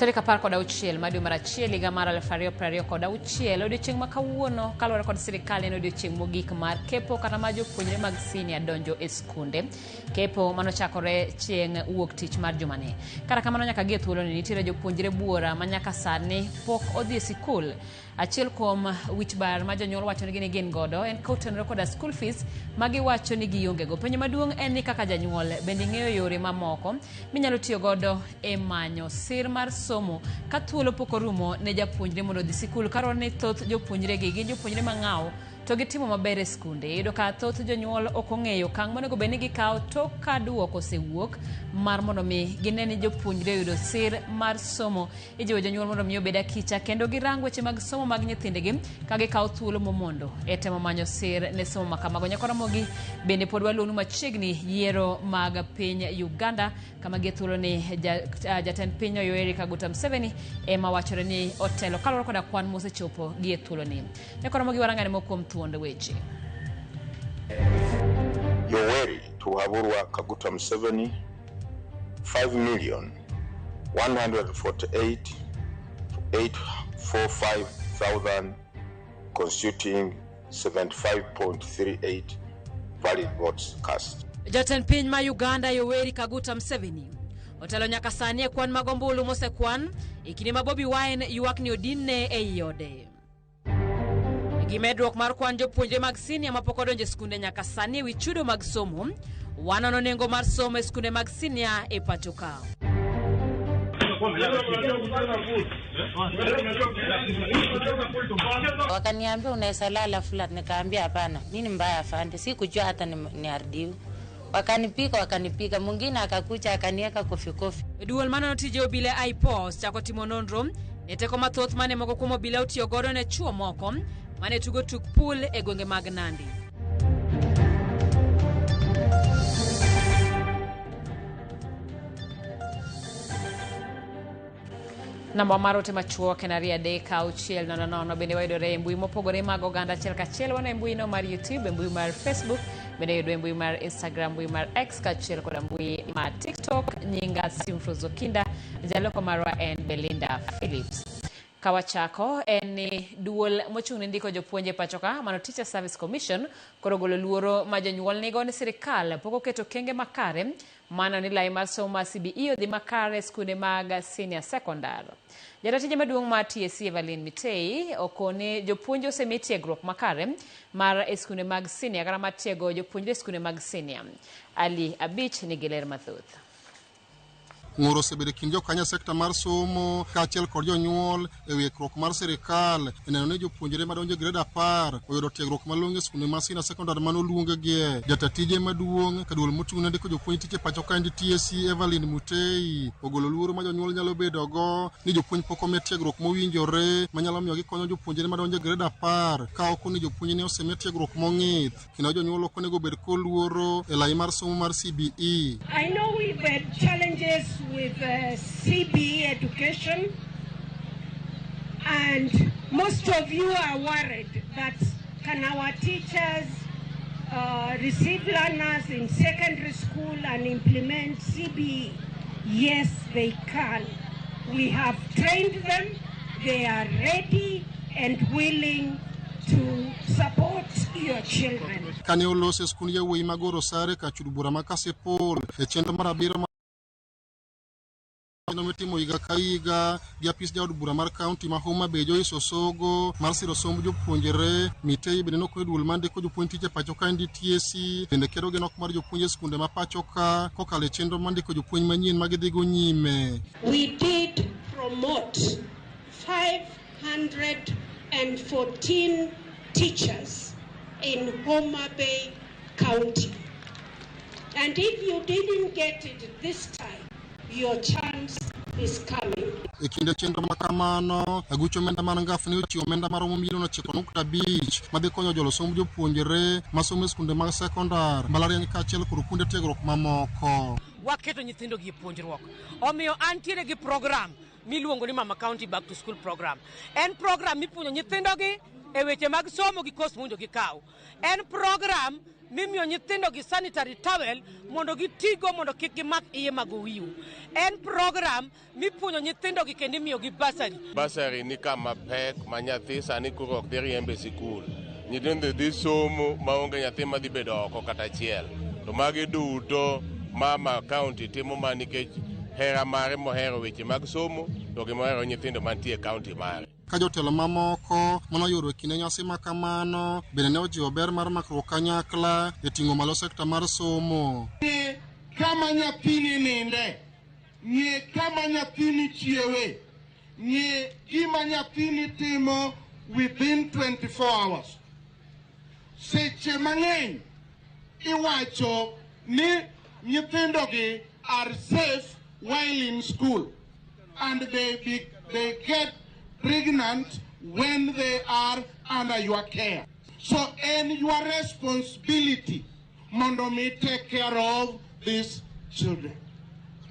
Tarik 16 mar dwe mar achiel higa mar 2026, odiochieng' ma kawuono kaluwore kod sirikal en odiochieng' mogik mar kepo kata mar jopuonjre mag sinia donjo e skunde. Kepo manochakore chieng' wuok tich mar jumani. Kata kamano nyaka gie thuoloni nitiere jopuonjre buora ma nyaka sani pok odhi e sikul. Achiel kuom wich bar ma jonyuol wacho ni gin godo en kotenore koda school fees ma giwacho ni gionge go. Penjo maduong' en ni kaka janyuol bende ing'eyo yore mamoko minyalo tiyo godo e manyo sir mar somo ka thuolo pok orumo ne japuonjre mondo odhi sikul kaluwore ni thoth jopuonjre gi gin jopuonjre mang'aw to gitimo maber e skunde. Iyudo ka thoth jonyuol ok ong'eyo okang' monego bed ni gikawo tok ka duoko osewuok mar mondo mi gine ni jopuonjre oyudo sir mar somo. Ijiwo jonyuol mondo mi obed akicha kendo girang weche mag somo mag nyithindgi ka gikawo thuolo momondo e temo manyo sir ne somo ma kamago. Nyakwa Ramogi bende pod waluonu machiegni yiero mag piny Uganda kama gie thuoloni jatend piny Yoweri Kaguta Museveni ema wachore ni otelo kaluwore koda kwan mosechopo gie thuoloni. Nyakwa Ramogi warangane moko kuom thuond weche. Yoweri Tibuhaburwa Kaguta Museveni 5 million 148 845 thousand constituting 75.38 valid votes cast. Jatend piny ma Uganda Yoweri Kaguta Museveni otelo nyaka sani e kwan mag ombulu mosekwan e kinde ma Bobi Wine ywak ni odinne ei ode. Gi medruok mar kwan jopuonjre mag sinia mapok odonjo e skunde nyaka sani e wi chudo mag somo, wanono nengo mar somo e skunde mag sinia e pacho ka. Wakaniambia unaweza lala flat, nikaambia hapana, nini mbaya afande, sikujua hata ni RDU. Wakanipika wakanipika, mwingine akakuja akaniweka kofi kofi. Duol manono tije obila IPOS chako timo nonro ne teko mathoth mane moko kuom obila otiyo godo ne chuo moko mane tugo tuk pool e gwenge mag Nandi. Namba mar ote machuok en 23600. Bende wayudore e mbui mopogore mag oganda achiel kachiel. Wan e mbui no mar YouTube, e mbui mar Facebook, bende yudwa e mbui mar Instagram, mbui mar X kaachiel koda mbui mar TikTok. Nyinga Simfrozo Kinda, jaloko marwa en Belinda Phillips. Kawachako en ni duol mochung' ne ndiko jopuonj e pacho ka, mano Teacher Service Commission, koro ogolo luoro ma jonyuol nigo ni sirikal pok oketo okenge makare mano ni lai mar somo mar CBE odhi makare e skunde mag senior secondar. Jataa tije maduong' mar TSC Evelyn Mitei okoni jopuonj osemi tiegruok makare mar e skunde mag senior kata mar tiego jopuonjre e skunde mag senior. Ali Abich nigi ler mathoth. Ng'ur osebedo e kind jokanyo e sekta mar somo kaachiel kod jonyuol e wi ikruok mar sirikal e neno ni jopuonjre madonjo e gred 10 oyudo tiegruok malong'o e skunde ma senior secondary mane oluonggie. Jata tije maduong' ka duol mochung' ne ndiko jopuonj tich e pacho kaendi TSC Evelyn Mutei ogolo luoro ma jonyuol nyalo bedogo ni jopuonj pok omi tiegruok mowinjore manyalo miyo gikonyo jopuonjre madonjo e gred 10 ka ok ni jopuonj ne osemi tiegruok mong'ith kendo jonyuol ok onego bed koluoro e lai mar somo mar CBE. I know we've had challenges with CBE education, and most of you are worried that can our teachers receive learners in secondary school and implement CBE? Yes, they can. We have trained them. They are ready and willing to support your children. Kane oloso e skund yawuoyi mag Oro Sare kar chud bura ma Kasipul e chenro mar 7 mitimo higa ka higa gi apis jaod bura mar kaunti ma Homa Bay Joyce Osogo mar siro somb jopuonjre. Mitei bende nokone duol mar ndiko jopuonj tich e pacho ka TSC bende kedo gi nok mar jopuonj e skunde ma pacho ka kokalo e chenro mar ndiko jopuonj manyien ma gidhigo nyime. We did promote 514 teachers in Homa Bay County. And if you didn't get it this time, your chance is coming. E kinde chenro ma kamano, aguch omenda mar Ngaf ne ochiwo omenda maromo milion 9.5 madhi konyo jolo somb jopuonjre masomo e skunde mag sekondar, mbalariany kaachiel kod kuonde tiegruok mamoko. Waketo nyithindo gi e puonjruok. Omiyo antiere gi program miluongo ni Mama County Back to School Program. En program mipuonjo nyithindogi e weche mag somo gi kos mowinjo gikaw. En program Mimiyo nyithindo gi sanitary towel mondo gitigo mondo kik gimak iye mag owiu. En program mipuonjo nyithindo gi kendo imiyogi bursary. Bursary ni kama pek ma nyathi sani koro ok dhi riembe e sikul. Nyithindo dhi somo maonge nyathi madhi bedo oko kata achiel. To magi duto mama county timo ma nikech hera mare mohero weche mag somo to gi mohero nyithindo mantie e county mare. Ka jotelo mamoko manoyuoro e kinde nyasi ma kamano bende ne ojiwo ber mar makruok kanyakla e ting'o malo sekta mar somo. Ng'e kama nyathini ninde, ng'e kama nyathini chiewe, ng'e gima nyathini timo within 24 hours. Seche mang'eny iwacho ni nyithindogi are safe while in school and they get pregnant when they are under your care. So en your responsibility mondo mi take care of these children.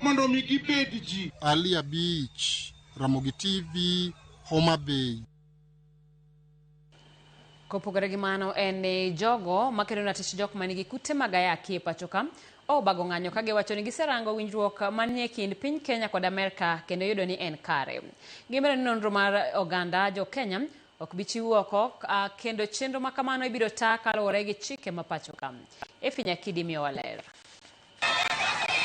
Mondo mi gibed ji. Ali Abich, Ramogi TV, Homa Bay. Kopogore gi mano en ni jogo makedo ne ratich jok manigi kute mag ayaki e pacho ka obago ng'anyo ka giwacho ni giserango winjruok manie kind piny Kenya kod Amerka kendo yudo ni en kare. Gimedo ni nonro mar oganda jo Kenya ok bi chiw oko kendo chenro ma kamano ibiro taa kaluwore gi chike ma pacho ka. Efi Nyakidi miyowa ler.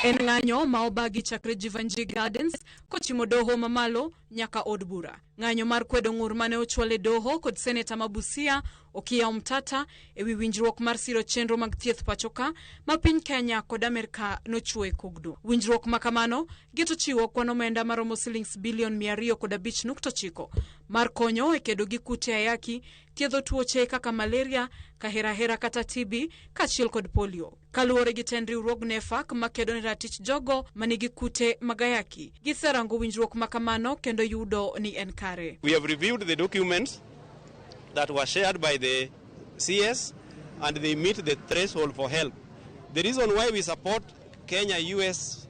En ng'anyo ma obagi chakre Jeevanjee Gardens kochimo doho mamalo nyaka od bura. Ng'anyo mar kwedo ng'ur mane ochwal e doho kod seneta ma Busia Okiya Omtata ewi winjruok mar siro chenro mag thieth pacho ka ma piny Kenya kod Amerka nochwo e kogno. Winjruok ma kamano geto chiwo kwan omenda maromo silings bilion 205.9 mar konyo e kedo gi kute ayaki, thiedho tuoche kaka malaria, kaherahera kata TB kaachiel kod polio. Kaluwore gi tend riwruog NEPHAK makedo ne ratich jogo manigi kute mag ayaki, giserango winjruok ma kamano kendo yudo ni en kare. We have reviewed the documents that were shared by the CS and they meet the threshold for help. The reason why we support Kenya-US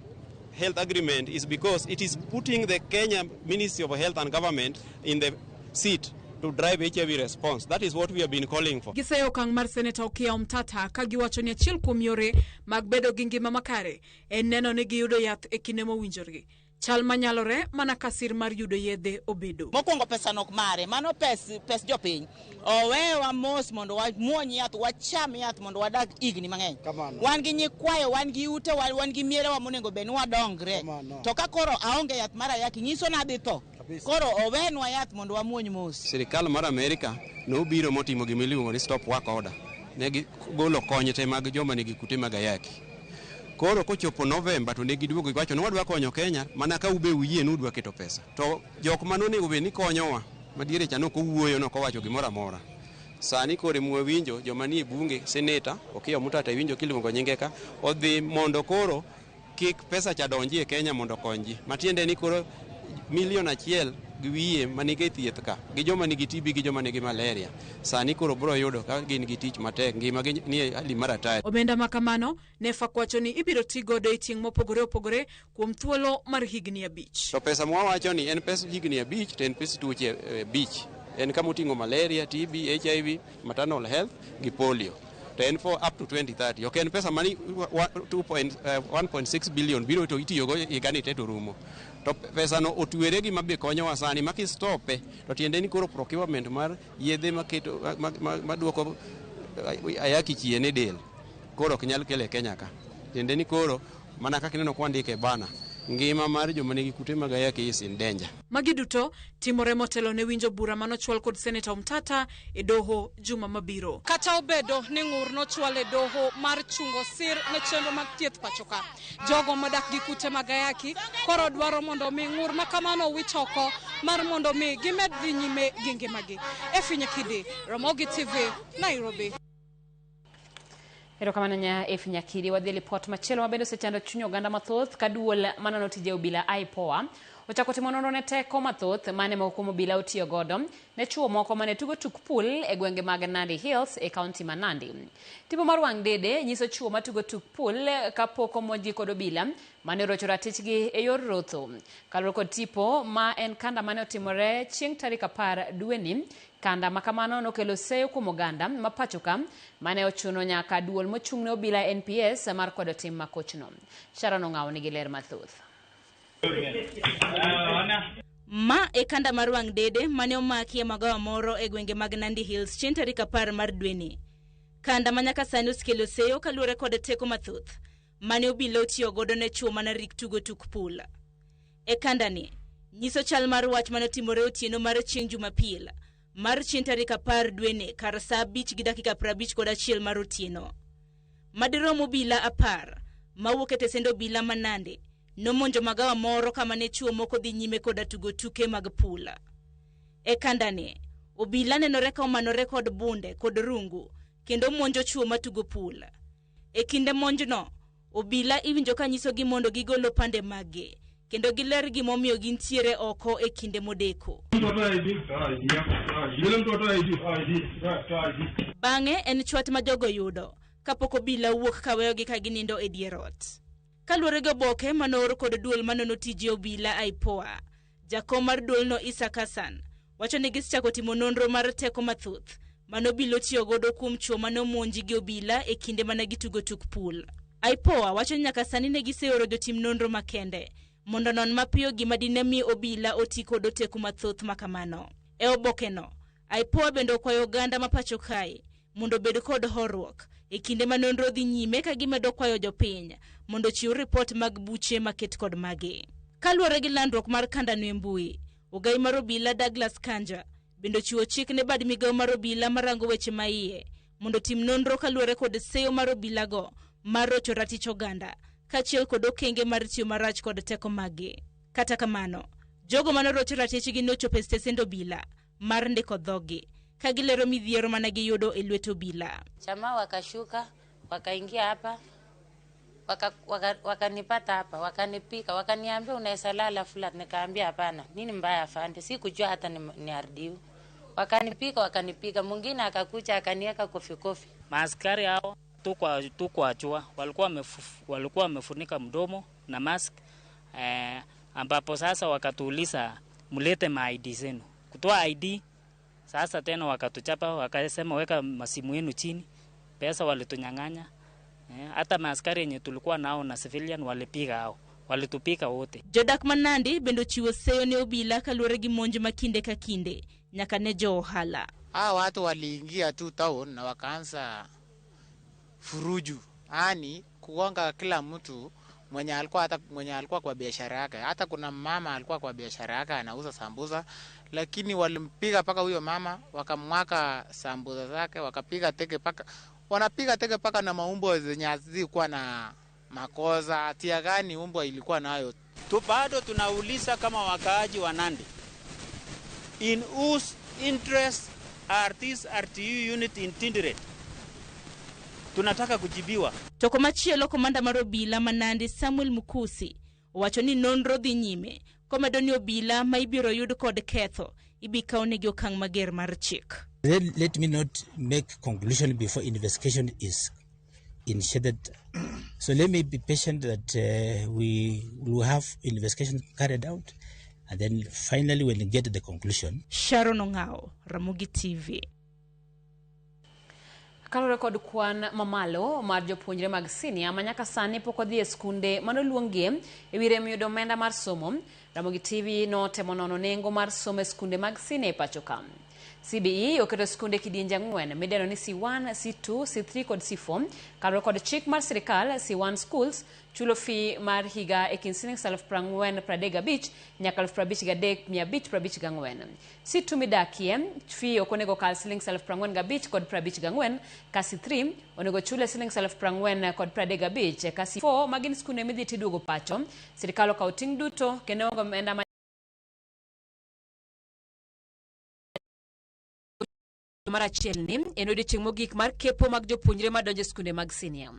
health agreement is because it is putting the Kenya Ministry of Health and Government in the seat to drive HIV response. That is what we have been calling for. Giseyo okang' mar Seneta Okiya Omtata ka giwacho ni achiel kuom yore mag bedo gi ngima makare en neno ni giyudo yath e kinde mowinjore. Chal manyalore mana ka sir mar yudo yedhe obedo. Mokwongo pesa nok mare, mano pes jopiny. Owewa mos mondo wamuony yath, wacham yath mondo wadag higni mang'eny. Wan gi nyikwayo, wan gi ute, wan gi mierewa monego bed ni wadongre. To ka koro aonge yath mar ayaki, nyiso ni adhi tho. Koro owenwa yath mondo wamuony mos. Sirikal mar Amerika nobiro motimo gima iluongo ni stop work order. Ne gigolo kony te mag joma nigi kute mag ayaki. Koro kochopo Novemba to ne giduogo giwacho ni wadwa konyo Kenya mana ka ube uyie ni udwa keto pesa. To jok manonego bed ni konyowa madiere cha nok owuoyo nok owacho gimoro amora. Sani koro ema wawinjo joma nie bunge, seneta Okiya Omtata iwinjo kiluongo nyinge ka odhi mondo koro kik pesa cha donji e Kenya mondo okony ji. Matiende ni koro milion 1.5 manigi thieth ka gi joma nigi TB gi joma nigi malaria sani koro bro yudo ka gin gi tich matek, ngima gi ni e hali mar hatari. Omenda ma kamano NEPHAK wacho ni ibiro ti godo e tieng' mopogore opogore kuom thuolo mar higni 5. To pesa mwawacho ni en pes higni 5 to en pes tuoche 5. En kama oting'o malaria, TB, HIV, maternal health gi polio. To en for up to 2030. Ok en pesa mani 1.6 billion biro to itiyogo higani te to rumo. To pesa no otwere gi mabe konyowa sani ma kistope to tiende ni koro procurement mar yedhe maketo maduoko ayaki chien e del koro ok nyal kele Kenya ka. Tiende ni koro mana kaka ineno kwandike e bana, ngima mar joma nigi kute mag ayaki is in danger. Magi duto timore motelo ne winjo bura manochwal kod Seneta Omtata e doho juma mabiro. Kata obedo ni ng'ur nochwal e doho mar chungo sir ne chenro mag thieth pacho ka, jogo modak gi kute mag ayaki koro dwaro mondo mi ng'ur ma kamano owit oko mar mondo mi gimed dhi nyime gi ngimagi. Efi Nyakidi, Ramogi TV, Nairobi. Erokamano nya Efi Nyakidi. Wadhi e lipot machielo ma bende osechando chuny oganda mathoth ka duol manono tije obila IPOA ochako timo nonro ne teko mathoth mane moko kuom obila otiyo godo ne chuo moko mane tugo tuk pool e gwenge mag Nandi Hills e kaunti ma Nandi. Tipo mar wang' dede nyiso chuo matugo tuk pool kapok omonjgi kod obila mane orocho ratichgi e yor rotho. Kaluwore kod tipo ma en kanda mane otimore chieng' tarik 10 dweni, kanda ma kamano nokelo seyo kuom oganda ma pachoka mane ochuno nyaka duol mochung' ne obila NPS mar kwedo tim makochno. Sharon Ong'awo nigi ler mathoth. Ma e kanda mar wang' dede mane omaki e magawa moro e gwenge mag Nandi Hills chieng' tarik 10 mar dweni. Kanda ma nyaka sani osekelo seyo kaluwore kod teko mathoth mane obila otiyo godo ne chuo mana rik tugo tuk pool. E kandani, nyiso chal mar wach mane otimore otieno mar chieng' Jumapil mar chieng' tarik 10 dweni kar saa 5:51 mar otieno. Madirom obila 10 mawuok e tesend obila ma Nandi nomonjo magawa moro kama ne chuo moko dhi nyime koda tugo tuke mag pool. E kandani, obila nenore ka omanore kod bunde kod rungu kendo monjo chuo matugo pool. E kinde monjno, obila iwinjo ka nyisogi mondo gigol opande maggi kendo giler gimomiyo gintiere oko e kinde modeko. Bang'e en chwat ma jogo yudo kapok obila wuok kaweyogi ka ginindo e dier ot. Kaluwore gi oboke manoor kod duol manono tije obila IPOA, jakom mar duolno Isaac Hassan wacho ni gisechako timo nonro mar teko mathoth mane obila otiyo godo kuom chuo mane omonji gi obila e kinde mane gitugo tuk pool. IPOA wacho ni nyaka sani ne giseoro jotim nonro makende mondo onon mapiyo gima dine mi obila oti kod oteku mathoth makamano. E obokeno, IPOA bende okwayo oganda ma pacho kae mondo obed kod horuok e kinde ma nonro dhi nyime ka gimedo kwayo jopiny mondo ochiw ripot mag buche maket kod magi. Kaluwore gi landruok mar kandano e mbui, ogai mar obila Douglas Kanja bende ochiwo chik ne bad migawo mar obila marango weche ma iye mondo otim nonro kaluwore kod seyo mar obilago mar rocho ratich oganda kaachiel kod okenge mar tiyo marach kod teko maggi. Kata kamano, jogo manorocho ratichgi nochopo e stesend obila mar ndiko dhogi ka gilero midhiero mane giyudo e lwet obila. Chama wakashuka wakaingia hapa wakanipata hapa, wakanipika, wakaniambia unaweza lala flat. Nikaambia hapana, nini mbaya afande, sikujua hata ni RDU. Wakanipiga, mwingine akakuja akaniweka kofi. Maaskari hao tukuachua, walikuwa wamefunika mdomo na mask, ambapo sasa wakatuuliza mlete ma ID zenu. Kutoa ID sasa tena wakatuchapa, wakasema weka masimu yenu chini, pesa walitunyang'anya. Hata maaskari yenye tulikuwa nao na civilian walipiga hao, walitupika wote. Jodak ma Nandi bende ochiwo seyo ne obila kaluwore gi monj ma kinde ka kinde nyaka ne jo ohala. Hawa watu waliingia tu town na wakaanza furuju, yani kugonga kila mtu mwenye alikuwa kwa biashara yake. Hata kuna mama alikuwa kwa biashara yake anauza sambusa, lakini walimpiga paka huyo mama, wakamwaka sambusa zake, wakapiga teke paka, wanapiga teke paka na maumbo zenye hazikuwa na makosa. Hatia gani umbo ilikuwa nayo? Tu bado tunauliza kama wakaaji wa Nandi, in whose interest are this RTU unit in Tinderet? Tunataka kujibiwa. To komachielo, komanda mar obila ma Nandi Samuel Mukusi owacho ni nonro dhi nyime komedo ni obila ma ibiro yud kod ketho ibi kawnegi okang' mager mar chik. Let me not make conclusion before investigation is initiated. So let me be patient that we will have investigation carried out, and then finally when we get to the conclusion. Sharon Ong'ao, Ramogi TV. Kaluwore kod kwan mamalo mar jopuonjre mag sinia ma nyaka sani pok odhi e skunde manoluongie e wi rem yudo omenda mar somo, Ramogi TV notemo nono nengo mar somo e skunde mag sinia e pacho ka. CBE oketo skunde kidienje 4 midendo ni C1, C2, C3 kod C4. Kaluwore kod chik mar sirikal, C1 schools chulo fee mar higa e kind siling 40,035 nyaka 53,554. C2 midakie fee ok onego kal siling 45,000 kod 54, ka C3 onego chule siling 40,000 kod 35, ka C4 magin skunde midhi tiduogo pacho. Sirikal okawo ting' duto kendo onge omenda mar achiel ni en odiechieng' mogik mar kepo mag jopuonjre madonjo e skunde mag sinia.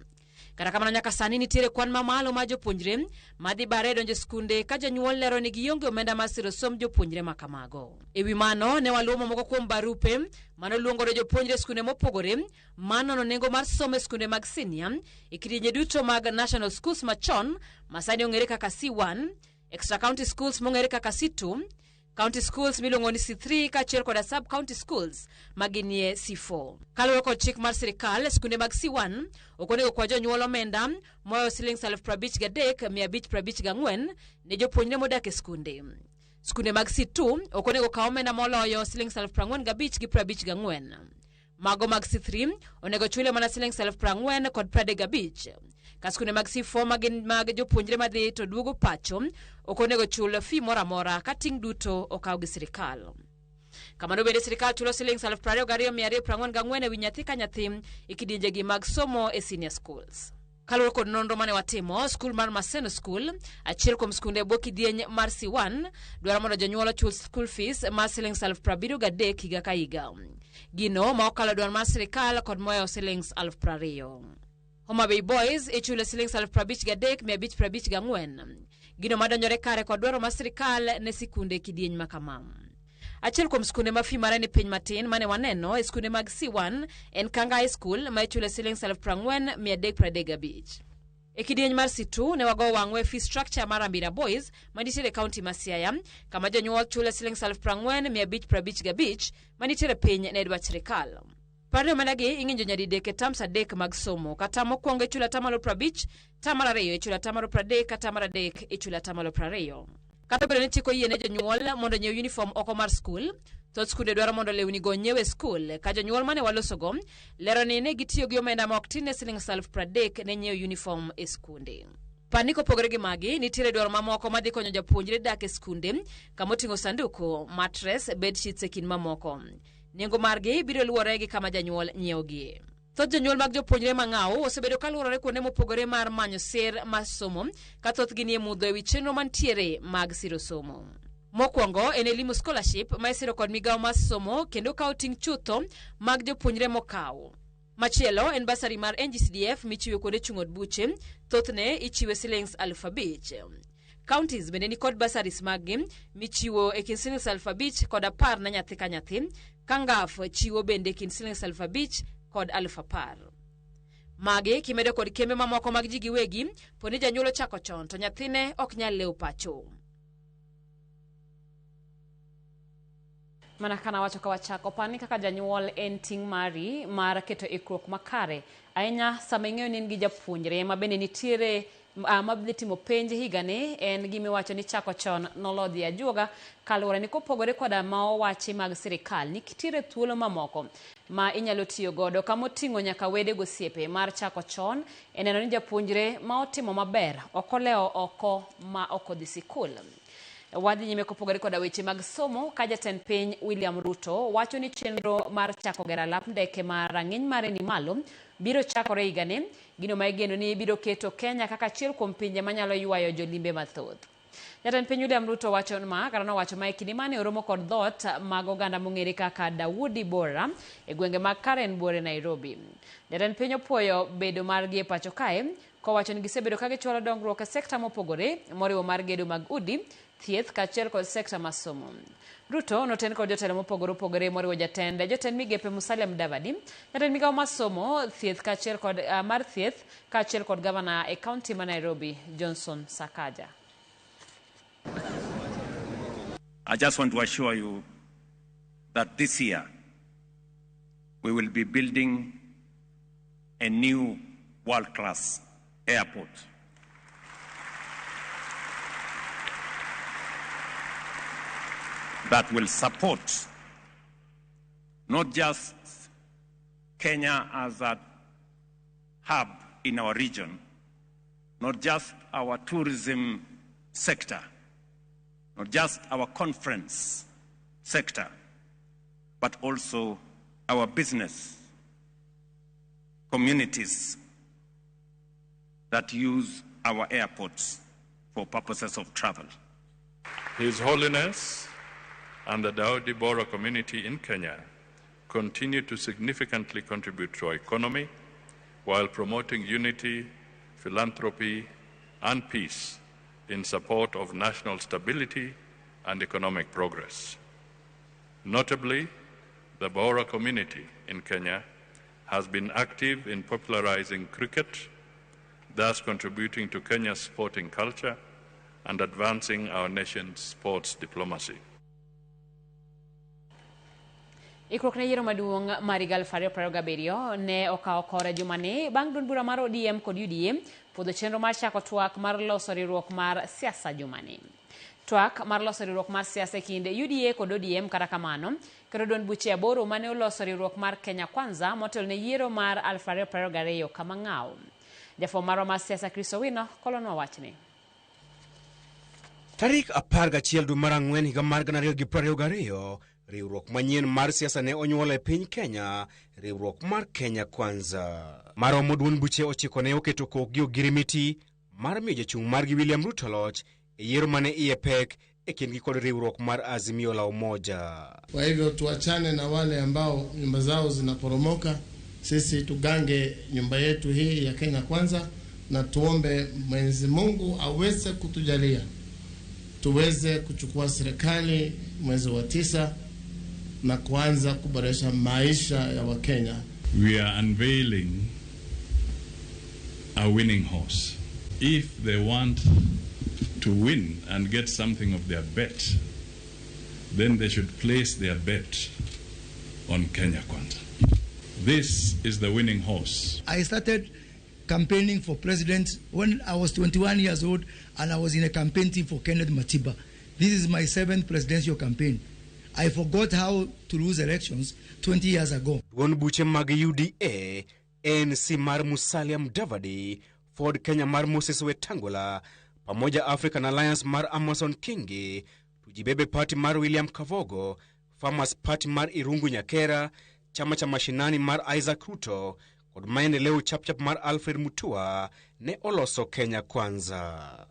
Kata kamano nyaka sani nitiere kwan mamalo mar jopuonjre madhi bare donjo e skunde ka jonyuol lero ni gionge omenda mar siro somb jopuonjre ma kamago. E wi mano, ne waluwo moko kuom barupe manoluongore jopuonjre e skunde mopogore manono nengo mar somo e skunde mag sinia e kidienje duto mag National Schools machon ma sani ong'ere kaka C1, Extra County Schools mong'ere kaka C2, County Schools miluongo ni C3 kaachiel koda Sub County Schools ma ginie C4. Kaluwore kod chik mar sirikal, skunde mag C1 ok onego kwa jonyuol omenda moloyo siling 53,554 ne jopuonjre modak e skunde. Skunde mag C2 ok onego kaw omenda moloyo siling 45,054. Mago mag C3 onego chule mana siling 40,035. Ka skunde mag C4 magin mag jopuonjre madhi to duogo pacho ok onego chul fee moro amora ka ting' duto okaw gi sirikal. Kamano bende sirikal chulo siling 22,244 ewi nyathi ka nyathi e kidienjegi mag somo e senior schools. Kaluwore kod nonro mane watimo, skul mar Maseno School, achiel kuom skunde e bwo kidieny mar C1, dwaro mondo jonyuol ochul school fees mar siling 73,000 higa ka higa. Gino ma okalo dwaro mar sirikal kod mohewo siling 20,000. Homa Bay Boys ichulo siling 53,554. Gino madonjore kare kod dwaro mar sirikal ne sikunde kidieny ma kama. Achiel kuom skunde ma fee mare ni piny matin mane waneno e skunde mag C1 en Kanga High School ma ichulo siling 40,335. E kidieny mar C2 ne wago wang'wa e fee structure mar Ambira Boys manitiere e kaunti ma Siaya kama jonyuol chulo siling 40,555 manitiere piny ne dwach sirikal. Par ni omenda gi ing'injo nyadidek e terms 3 mag somo kata mokwongo ichulo 50%, tam mar ariyo ichulo 30% kata mar adek ichulo 20%. Kata obedo ni chik oyie ne jonyuol mondo onyiew uniform oko mar skul, thoth skunde dwaro mondo lewni go onyiew e skul ka jonyuol mane walosogo lero ni ne gitiyo gi omenda ma ok tin ne siling 30,000 ne nyiewo uniform e skunde. Par ni kopogore gi magi, nitiere dwaro mamoko madhi konyo japuonjre dak e skunde kama oting'o sanduku, mattress, bedsheets e kind mamoko. Nengo margi biro luwore gi kama janyuol nyiewogie. Thoth jonyuol mag jopuonjre mang'aw osebedo kaluorore kuonde mopogore mar manyo sir mar somo ka thothgi nie mudho ewi chenro mantiere mag siro somo. Mokwongo en Elimu Scholarship ma isiro kod migawo mar somo kendo kawo ting' chutho mag jopuonjre mokaw. Machielo en basari mar NGCDF michiwo kuonde chung' od buche, thothne ichiwe silings 5,000. Counties bende ni kod bursaries maggi michiwo e kind silings 5,000 kod 10 ne nyathi ka nyathi, ka NGAF chiwo bende e kind silings 5,000 kod 10,000. Magi kimedo kod kembe mamoko mag ji giwegi, po ni janyuol ochako chon to nyathine ok nyal lewo pacho. Mana kana wacho ka wachako, par ni kaka janyuol en ting' mari mar keto ikruok makare ahinya sama ing'eyo ni in gi japuonjre ma bende nitiere ma dhi timo penj higani en gimiwacho ni chako chon nolodhi ajuoga kaluwore ni kopogore koda ma owachi mag sirikal nitiere thuolo mamoko ma inyalo tiyo godo kama oting'o nyaka wede gosiepe mar chako chon e neno ni japuonjre ma otimo maber ok olewo oko ma ok odhi sikul. Wadhi nyime kopogore koda weche mag somo ka jatend piny William Ruto wacho ni chenro mar chako gero alap ndeke ma rang'iny mare ni malo biro chakore higani, gino ma igeno ni biro keto Kenya kaka achiel kuom pinje manyalo ywayo jolimbe mathoth. Jatend piny William Ruto wacho ma kata nowacho ma e kinde mane oromo kod dhoot mag oganda mong'ere kaka Dawoodi Bohra e gwenge mag Karen Buore Nairobi. Jatend piny opuoyo bedo margi e pacho kae kowacho ni gisebedo ka gichwalo dongruok e sekta mopogore moriwo mar gedo mag udi, thieth kaachiel kod sekta mar somo. Ruto noten kod jotelo mopogore opogore moriwo jatend jotend migepe Musalia Mudavadi, jatend migawo mar somo, thieth kaachiel kod mar thieth kaachiel kod gavana e kaunti ma Nairobi Johnson Sakaja. I just want to assure you that this year we will be building a new world-class airport. That will support not just Kenya as a hub in our region, not just our tourism sector, not just our conference sector, but also our business communities that use our airports for purposes of travel. His Holiness and the Dawoodi Bohra community in Kenya continue to significantly contribute to our economy while promoting unity philanthropy, and peace in support of national stability and economic progress. Notably, the Bohra community in Kenya has been active in popularizing cricket, thus contributing to Kenya's sporting culture and advancing our nation's sports diplomacy. Ikruok ne yiero maduong' mar higa 2027 ne okawo kore jumani bang' duond bura mar ODM kod UDA puodho chenro mar chako twak mar loso riwruok mar siasa jumani. Twak mar loso riwruok mar siasa e kind UDA kod ODM kata kamano, kendo duond buche 8 mane oloso riwruok mar Kenya Kwanza motelo ne yiero mar 2022 kama ng'aw. Jafwambo marwa mar siasa Chris Owino kolonwa wachni. Tarik 11 dwe mar 4 higa mar 2022, riwruok manyien mar siasa ne onyuol e piny Kenya, riwruok mar Kenya Kwanza. Maromo duond buche 9 ne oketo kokgi ogirimiti mar miyo jachung' margi William Ruto loch e yiero mane iye pek e kindgi kod riwruok mar Azimio la Umoja. Kwa hivyo tuachane na wale ambao nyumba zao zinaporomoka, sisi tugange nyumba yetu hii ya Kenya Kwanza na tuombe Mwenyezi Mungu aweze kutujalia tuweze kuchukua serikali mwezi wa 9 na kuanza kuboresha maisha ya Wakenya. We are unveiling a winning horse. If they want to win and get something of their bet, then they should place their bet on Kenya Kwanza. This is the winning horse. I started campaigning for president when I was 21 years old, and I was in a campaign team for Kenneth Matiba. This is my 7th presidential campaign. I forgot how to lose elections 20 years ago. Duond buche mag UDA, ANC mar Musalia Mudavadi, Ford Kenya mar Moses Wetangula, pamoja African Alliance mar Amason Kingi, Tujibebe Party mar William Kavogo, Farmers Party mar Irungu Nyakera, Chama cha Mashinani mar Isaac Ruto, kod Maendeleo Chapchap mar Alfred Mutua ne oloso Kenya Kwanza.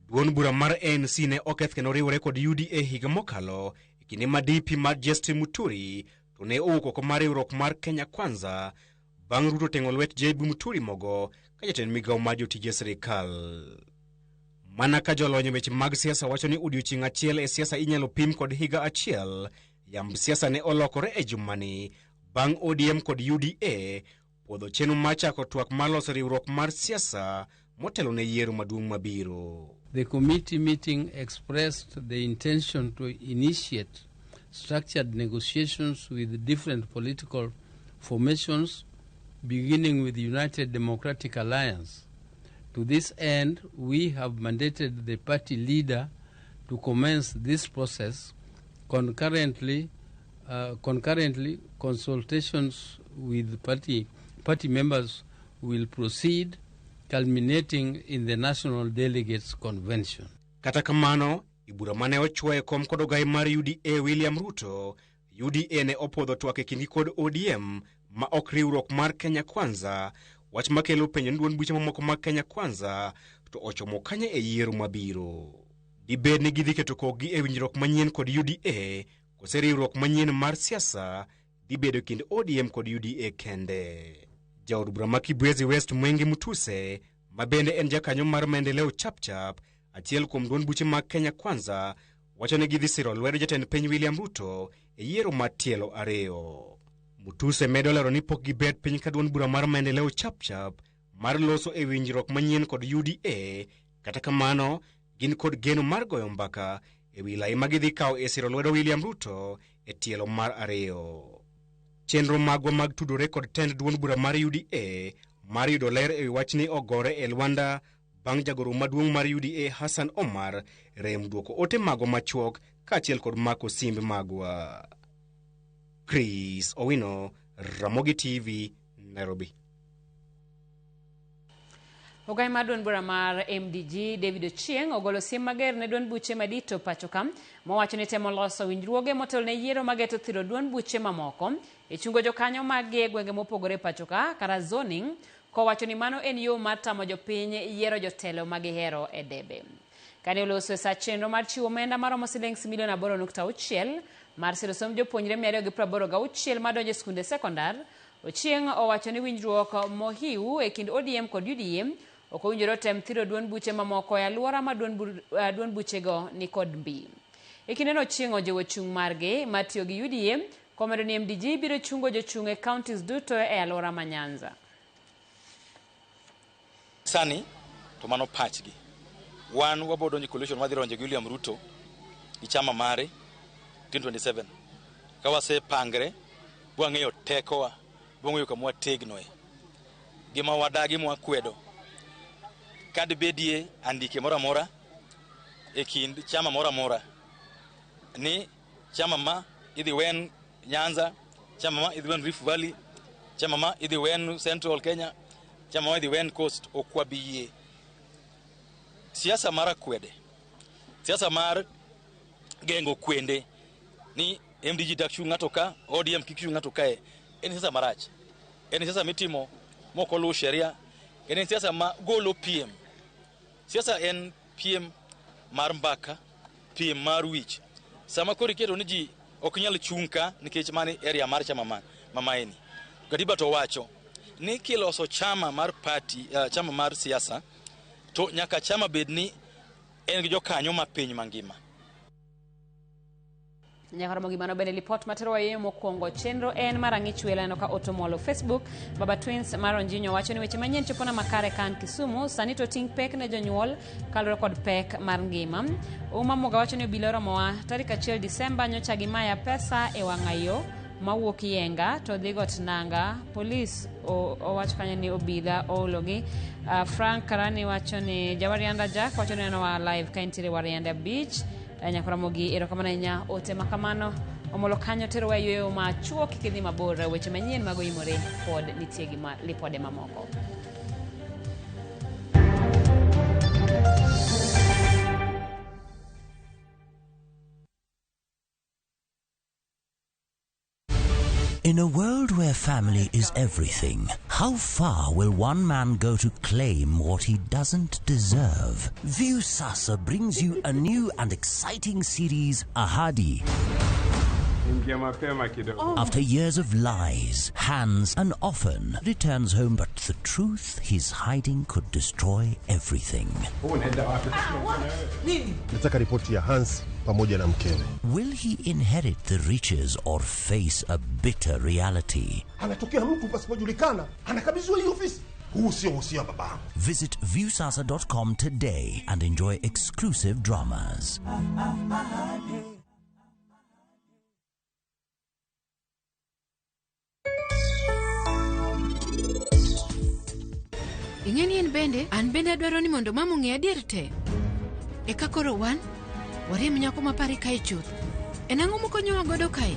Duond bura mar ANC ne oketh kendo riwore kod UDA higa mokalo e kinde ma DP mar Justin Muturi to ne owuok oko mar riwruok mar Kenya Kwanza bang' Ruto teng'o lwet JB Muturi mogo ka jatend migawo mar jotije sirikal. Mana ka jolony e weche mag siasa wacho ni odiochieng' achiel e siasa inyalo pim kod higa achiel, yamb siasa ne olokore e jumani bang' ODM kod UDA puodho chenro mar chako twak mar loso riwruok mar siasa motelo ne yiero maduong' mabiro. The committee meeting expressed the intention to initiate structured negotiations with different political formations, beginning with the United Democratic Alliance. To this end, we have mandated the party leader to commence this process. Concurrently, consultations with party members will proceed, culminating in the National Delegates Convention. Kata kamano, ibura mane ochwoye kom kod ogai mar UDA William Ruto, UDA ne opodho twak e kindgi kod ODM ma ok riwruok mar Kenya Kwanza, wach makelo penjo ni duond buche mamoko mag Kenya Kwanza to ochomo kanye e yiero mabiro. Dibed ni gidhi keto kokgi e winjruok manyien kod UDA kose riwruok manyien mar siasa dhi bedo kind ODM kod UDA kende. Jaod bura ma Kibwezi West Mwenge Mutuse, ma bende en jakanyo mar Maendeleo Chapchap, achiel kuom duond buche mag Kenya Kwanza, wacho ni gidhi siro lwedo jatend piny William Ruto e yiero mar tielo 2. Mutuse medo lero ni pok gibet piny ka duond bura mar Maendeleo Chapchap mar loso e winjruok manyien kod UDA, kata kamano gin kod geno mar goyo mbaka e wi lai ma gidhi kawo e siro lwedo William Ruto e tielo mar 2. Chenro magwa mag tudore kod tend duond bura mar UDA mar yudo ler e wi wachni ogore e lwanda bang' jagoro maduong' mar UDA Hassan Omar rem duoko ote magwa machuok kaachiel kod mako simbe magwa. Chris Owino, Ramogi TV, Nairobi. Ogai mar duond bura mar MDG David Ochieng ogolo siem mager ne duond buche madito pacho ka mowacho ni temo loso winjruoge motelo ne yiero mageto thiro duond buche mamoko e chungo jokanyo mag e gwenge mopogore pacho ka kata zoning, kowacho ni mano en yo mar tamo jopiny yiero jotelo magihero e debe. Kane oloso e sa chenro mar chiwo omenda maromo siling milion 8.6 mar siro somb jopuonjre 286 madonjo e skunde sekondar, Ochieng owacho ni winjruok mohiu e kind ODM kod UDA Ok owinjore otem thiro duond buche mamoko e alwora ma duond buchego ni kod mbi. E kindeno Ochieng' ojiwo chung' margi mar tiyo gi UDA komedo ni MDG biro chungo jochung' e counties duto e alwora ma Nyanza. Sani to mano pachgi. Wan wabiro donjo e coalition wadhi donjo gi William Ruto gi chama mare 2027. Ka wasepangre, wang'eyo tekowa, wang'eyo kama wategnoe. Gima wadagi mwakwedo, kadibedie andike moro amora e kind chama moro amora ni chama ma idhi wen Nyanza, chama ma idhi wen Rift Valley, chama ma idhi wen Central Kenya, chama ma idhi wen Coast, ok wabi yie. Siasa mar akwede, siasa mar geng'o kwende ni MDG dak chung' ng'ato ka, ODM kik chung' ng'ato kae, en siasa marach. En siasa mitimo mok oluw sheria, en siasa ma golo piem. Siasa en piem mar mbaka, piem mar wich. Sama koro iketo ni ji ok nyal chung' ka nikech mano area mar chama ma maeni. Katiba to wacho ni kiloso chama mar party, chama mar siasa, to nyaka chama bed ni en gi jokanyo ma piny mangima. Nyaka romo gimano bende lipot matero wayeyo mokwongo chenro en mar ang'ich welo aneno ka otomolo Facebook. Baba Twins mar Onjinyo wacho ni weche manyien chopona makare ka an Kisumu sani to ting' pek ne jonyuol kaluwore kod pek mar ngima. Uma Muga wacho ni obila oromowa tarik 1 Disemba nyocha gimaya pesa e wang'ayo mawuok Yenga to dhi got Nanga. Polis owacho kanyo ni obila oologi. Frank Karani wacho ni Jawarianda Jack wacho ni nenowa live ka entiere Warianda Beach. Nyaka Ramogi erokamano ahinya ote makamano omolo kanyo terowa e yueyo machuok kik idhi mabor weche manyien mago imore pod nitie gi lipode mamoko. In a world where family is everything, how far will one man go to claim what he doesn't deserve? Viusasa brings you a new and exciting series, Ahadi. After years of lies, Hans and often returns home, but the truth he's hiding could destroy everything. Nataka ripoti ya Hans pamoja na mkewe. Will he inherit the riches or face a bitter reality? Anatokea mtu pasipojulikana, anakabidhiwa hii ofisi. Huu sio uhusia babangu. Visit viusasa.com today and enjoy exclusive dramas. Ing'e ni en bende, an bende adwaro ni mondo mama ong'e adier te. Eka koro wan, wariemb nyako mapari kae chuth. En ang'o mokonyowa godo kae?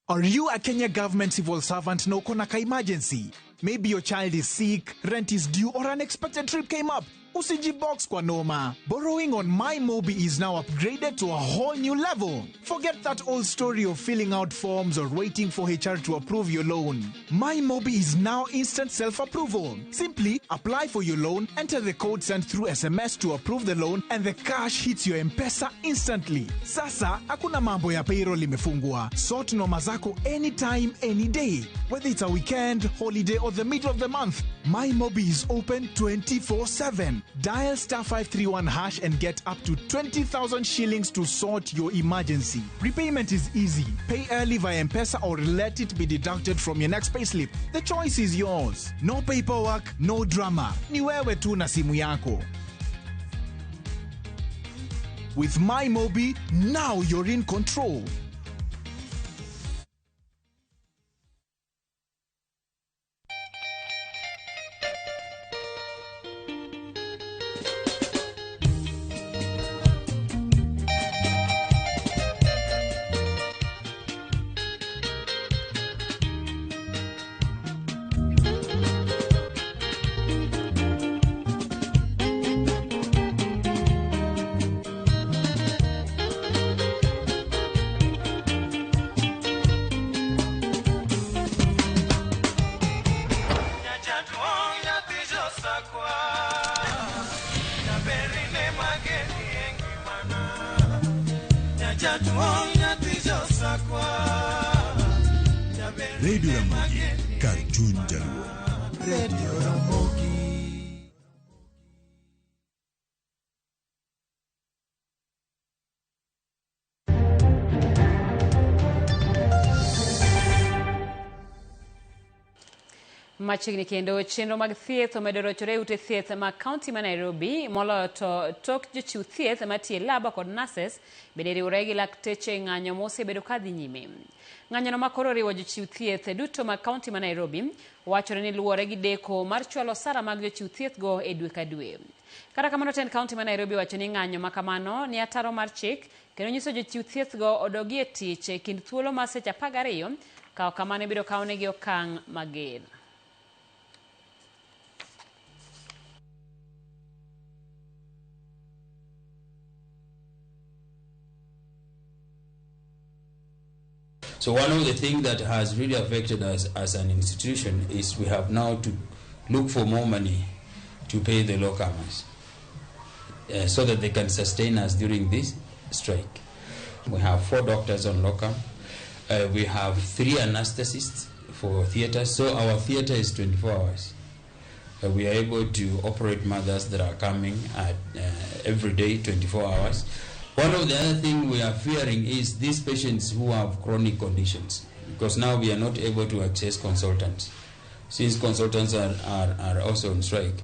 Are you a Kenya government civil servant na uko na ka emergency? Maybe your child is sick, rent is due, or unexpected trip came up. Usijibox kwa noma. Borrowing on MyMobi is now upgraded to a whole new level. Forget that old story of filling out forms or waiting for HR to approve your loan. MyMobi is now instant self-approval. Simply apply for your loan, enter the code sent through SMS to approve the loan, and the cash hits your M-Pesa instantly. Sasa, hakuna mambo ya payroll imefungwa. Sort noma zako anytime, any day. Whether it's a weekend, holiday, or the middle of the month, MyMobi is open 24/7. Dial star 531 hash and get up to 20,000 shillings to sort your emergency. Repayment is easy. Pay early via M-Pesa or let it be deducted from your next payslip. The choice is yours. No paperwork, no drama. Ni wewe tu na simu yako. With MyMobi, now you're in control. Radio Ramogi, kar chuny Jaluo. Radio Ramogi. Machiegni kendo chenro mag thieth omedo rochore e ute thieth mag kaunti ma Nairobi moloyo to tok jochiw thieth matiyo e lab kod nurses bende riwore gi lakteche e ng'anyo mosebedo kadhi nyime. Ng'anyono ma koro oriwo jochiw thieth duto mag kaunti ma Nairobi wachore ni luwore gi deko mar chwalo osara mag jochiw thieth go e dwe ka dwe. Kata kamano tend kaunti ma Nairobi wacho ni ng'anyo ma kamano ni ataro mar chik kendo nyiso jochiw thieth go odogi e tich e kind thuolo mar seche 12 ka ok kamano ibiro kawnegi okang' mager. So one of the things that has really affected us as an institution is we have now to look for more money to pay the locumers so that they can sustain us during this strike. We have 4 doctors on locum. We have 3 anesthetists for theater, so our theater is 24 hours. We are able to operate mothers that are coming at every day, 24 hours. One of the other things we are fearing is these patients who have chronic conditions, because now we are not able to access consultants, since consultants are also on strike.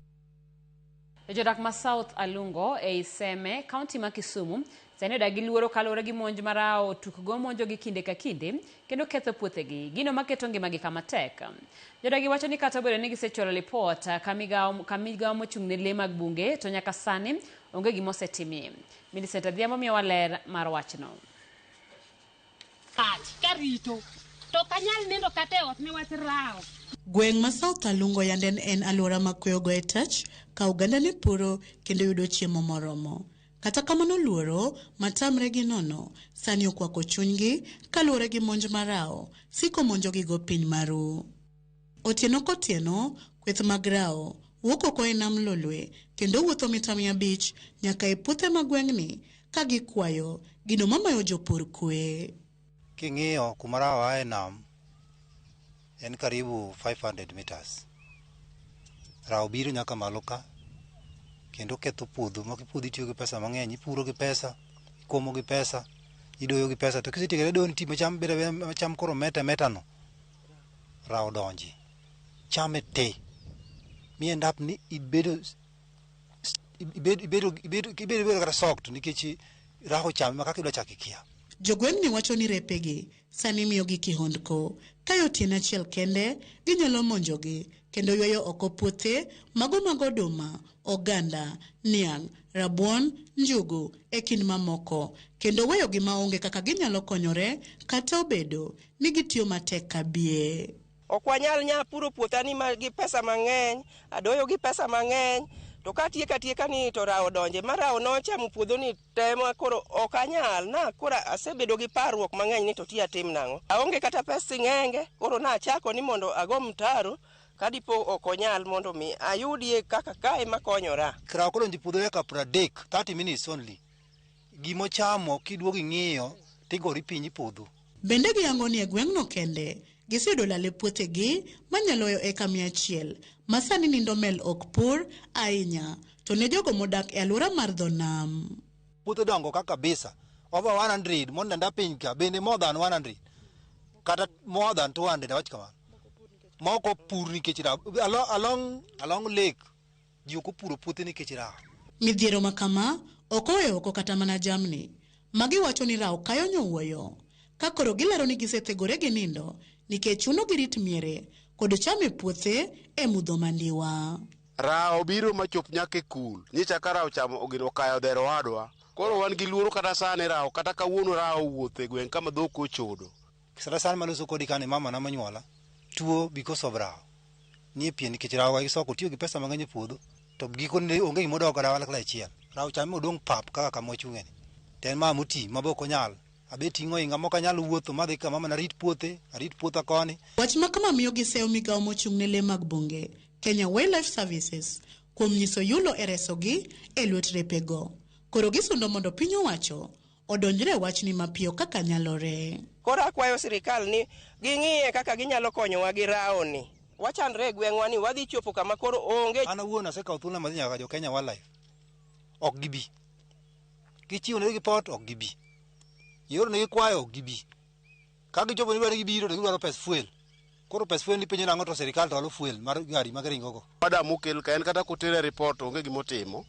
Jodak ma South Alungo ei Seme, kaunti ma Kisumu, sani odak gi luoro kaluwore gi monj marao tukgo monjogi kinde ka kinde kendo ketho puothegi, gino maketo ngimagi kama tek. Jodagi wacho ni kata obedo ni gisechwalo lipot ka migawo mochung' ne lee mag bunge to nyaka sani onge gima osetimie. Millicent Adhiambo miyowa ler mar wachno. Karito to ok anyal nindo kata e ot niwach rawo. Gweng' ma South Alungo yande en alwora ma kwe ogoye tach ka oganda ne puro kendo yudo chiemo moromo. Kata kamano luoro matamre gi nono sani okwako chunygi kaluwore gi monj marao siko monjogi go piny maru. Otieno kotieno kweth mag rao wuok oko e nam Lolwe kendo wuotho mita 500 nyaka e puothe mag gweng'ni ka gikwayo gino mamayo jopur kwe. King'iyo kuma rao ae nam en karibu 500 meters. Rao biro nyaka malo ka kendo ketho puodho ma puodho itiyo gi pesa mang'eny, ipuro gi pesa, ikomo gi pesa, idoyo gi pesa, to kisetieko doyo nitie cham bedo cham koro meta meta no rao donji chame te mi end up ni ibedo kata sokt nikech rao chame ma kaka idwa chako ikia. Jogweng'ni wacho ni repegi sani miyogi kihondko ka otieno achiel kende ginyalo monjogi kendo ywayo oko puothe mago mag oduma, oganda, niang', rabuon, njugu e kind mamoko kendo weyogi maonge kaka ginyalo konyore kata obedo ni gitiyo matek kabie. Ok wanyal nya puro puothani gi pesa mang'eny, adoyo gi pesa mang'eny, to katieka ni to rao donje ma rao nochamo puodho ni te ma koro ok anyal na koro asebedo gi parruok mang'eny ni to ti atim nang'o. Aonge kata pes sing'enge, koro nachako ni mondo ago mtaro kadipo ok onyal mondo mi ayudie kaka kae makonyora. Rao kodonjo e puodho dakika 30, 30 minutes only. Gimochamo kiduogo ing'iyo tigori piny i puodho. Bende giyango ni e gweng'no kende giseyudo lal e puothegi manyalo yo eka 100 ma sani nindo mel ok pur ahinya to ne jogo modak e alwora mar dho nam. Puothe dongo ka kabisa over 100 monenda piny ka bende more than 100 kata more than 200 awach kamano. Moko pur nikech rao along lake ji ok opuro puothe nikech rao. Midhiero ma kama ok oweyo oko kata mana jamni. Magi wacho ni rao kayo nyowuoyo ka koro gilero ni gisethegore gi nindo nikech chuno girit miere kod cham e puothe e mudho mandiwa. Rao biro machop nyaka e kul. Nyicha ka rao chamo gino okayo dher owadwa. Koro wan gi luoro kata sani rao kata kawuono rao owuotho e gweng' kama dhok ochodo. Kata sani maloso kodi kani mama na monyuola tuo because of rao. Nie pien nikech rao gi soko tiyo gi pesa mang'eny e puodho to gikone onge gima odok kata kalakla achiel. Rao chame odong' pap kaka kama wachung'e ni. To en mama moti ma be ok onyal. Abe ting'o inga mok anyal wuotho madhi kama mana arit puothe, arit puotha koni. Wach ma kama miyo giseyo migawo mochung' ne lee mag bunge, Kenya Wildlife Services, kuom nyiso yulo e resogi e lwet repego. Koro gisundo mondo piny owacho odonjre e wachni mapiyo kaka nyalore. Koro akwayo sirikal ni ging'iye kaka ginyalo konyowa gi rawoni. Wachandre e gweng'wa ni wadhi chopo kama koro onge. An awuon asekawo thuolo madhi nyaka jo Kenya Wildlife. Ok gibi. Kichiwo negi ripot ok gibi. Ioro negi kwayo ok gibi. Ka gichopo ni dwaro gibiro to gidwaro pes fuel. Koro pes fuel ni penjo nang'o to sirikal to olo fuel mar gari ma giringo go. Madam okel ka en kata kotere report onge gimotimo.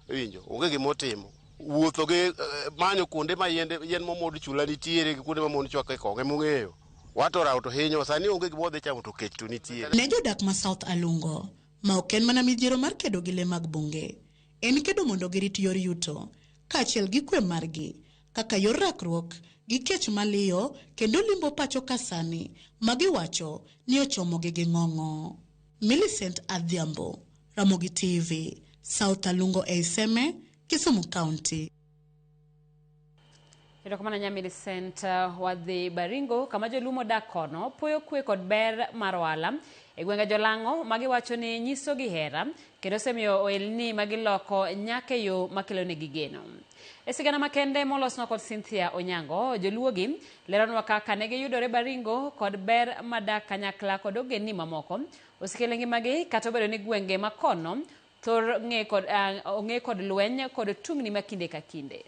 Iwinjo, onge gimotimo. Wuotho gi manyo kuonde ma yiende yien momod chula nitiere gi kuonde ma mon chwako e kong'o emong'eyo. Wato rawo to hinyo sani onge gima wadhi chamo to kech to nitiere. Ne jodak ma South Alungo, ma ok en mana midhiero mar kedo gi lee mag bunge, en kedo mondo girit yor yuto kaachiel gi kwe margi kaka yor rakruok gi kech maliyo kendo limbo pacho ka sani ma giwacho ni ochomogi gi ng'ong'o. Millicent Adhiambo, Ramogi TV, South Alungo ei Seme, Kisumu County. Erokamano nya Millicent, wadhi Baringo kama joluo modak kono puoyo kwe kod ber mar ohala e gwenge Jolang'o ma giwacho ni nyisogi hera kendo osemiyo ohelni ma giloko nyaka e yo makelonegi geno. E sigana makende molosnwa kod Cynthia Onyango, joluogi leronwa kaka ne giyudore Baringo kod ber madak kanyakla kod ogendni mamoko osekelo e ngimagi kata obedo ni gwenge ma kono thor ng'e kod, ong'e kod lweny kod tungni ma kinde ka kinde.